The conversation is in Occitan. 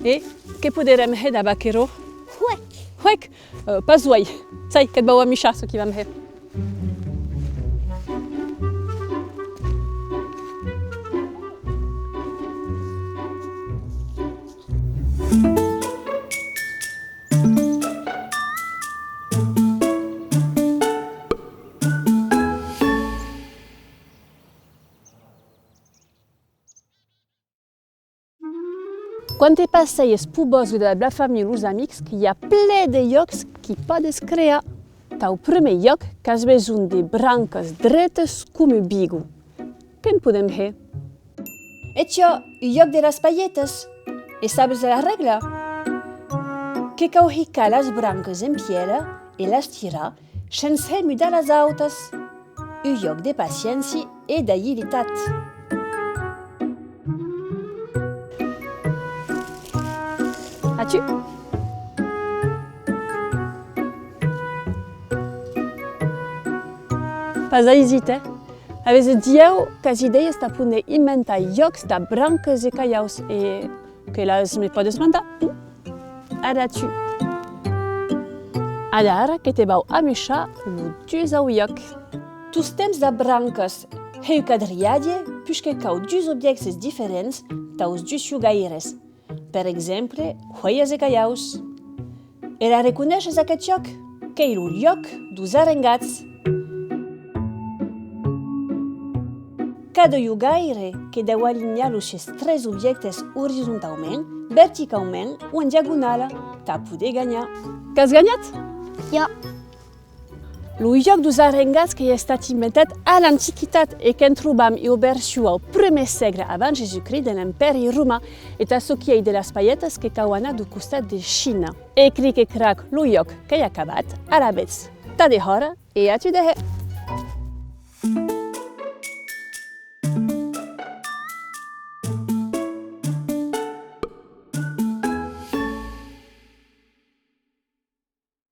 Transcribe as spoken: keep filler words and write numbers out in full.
E que poderem hèr dab aquerò? Huec! Huec! Euh, pas uei. Sai, que't vau amuishar çò qui vam hèr. Quan te passèies peu bòsc dab la familha o los amics, que i a plen de jòcs qui pòdes crear. Tau prumèr jòc, qu'as besonh de brancas dretas com un bigo. Que'n podem hèr? E tiò, un jòc de las palhetas. E sabes la règla? Que cau hicar las brancas en pièla e las tirar shens hèr mudar las autas. Un jòc de paciéncia e d'agilitat. A tu! Pas aisit, eh? Avètz de dieu qu'as idèias tà poner inventar jòcs dab brancas e calhaus e que las me pòdes mandar. Adatu. Adara que te vau amuishar lo dusau jòc. Tostemps dab brancas, hè un quadrilhatge, puishque cau dus objèctes diferents taus dus jogaires. Per exemple, huelhas e calhaus. E la reconeishes, aqueth jòc? Qu'ei lo jòc deus arrengats. Cada jogaire que deu alinhar los sies tres objèctes orizontaument, verticaument o en diagonala, tà poder ganhar. Qu'as ganhat? Jo. Lo jòc deus arrengats qu'ei estat inventat a l'Antiquitat e que'n trobam ua version au prumèr sègle avant Jèsus-Crist de l'Empèri Roman, e tà çò qui ei de las palhetas que cau anar deu costat de China. E cric e crac, lo jòc qu'ei acabat, alavetz, tà dehòra e a tu de hèr!